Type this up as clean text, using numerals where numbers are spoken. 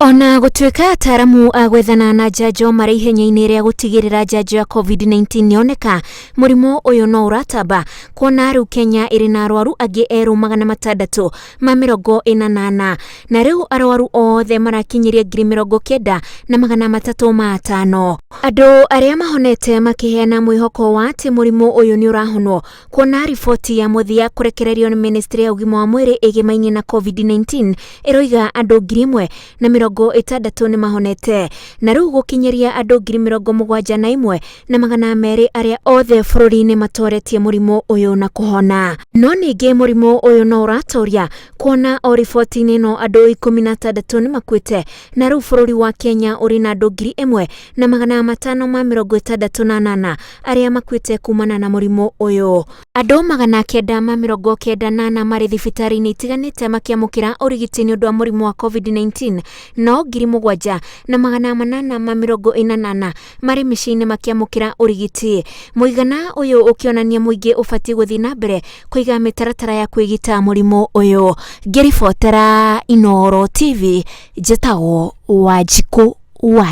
Ona gũtuĩka ataaramu a gwethana na njanjo marĩ ihenya-inĩ rĩa gũtigĩrĩra njanjo ya COVID-19 nĩyoneka, mũrimũ ũyũ no ũratamba kuona rĩu Kenya ĩrĩ na arwaru angĩ erũ 644, na rĩu arwaru othe marakinyĩria 90,305. Andũ arĩa mahonete makĩheana mwĩhoko wa atĩ mũrimũ ũyũ nĩ ũrahonwo, kuona riboti ya mũthia kũrekererio nĩ ministry ya ũgima wa mwĩrĩ ĩgĩmainie na COVID-19 ĩroiga andũ 1,060 nĩ mahonete, na rĩu gũkinyĩria andũ 71,200 arĩa othe bũrũri-inĩ matoretie mũrimũ ũyũ na kũhona. No ningĩ mũrimũ ũyũ no ũratoria kuona o riboti-inĩ ĩno andũ 16 nĩ makuĩte, na rĩu bũrũri wa Kenya ũrĩ na andũ 1,568 arĩa makuĩte kumana na mũrimũ ũyũ. Andũ 994 marĩ thibitarĩ-inĩ itiganĩte makĩamũkĩra ũrigiti nĩ ũndũ wa mũrimũ wa COVID-19, no 7,844 marĩ mĩciĩ-inĩ makĩamũkĩra ũrigiti. Mũigana ũyũ ũkĩonania mũingĩ ũbatiĩ gũthiĩ na mbere kũiga mĩtaratara ya kwĩgita mũrimũ ũyũ. Ngĩribotera Inooro TV, njĩtagwo Wanjikũ wa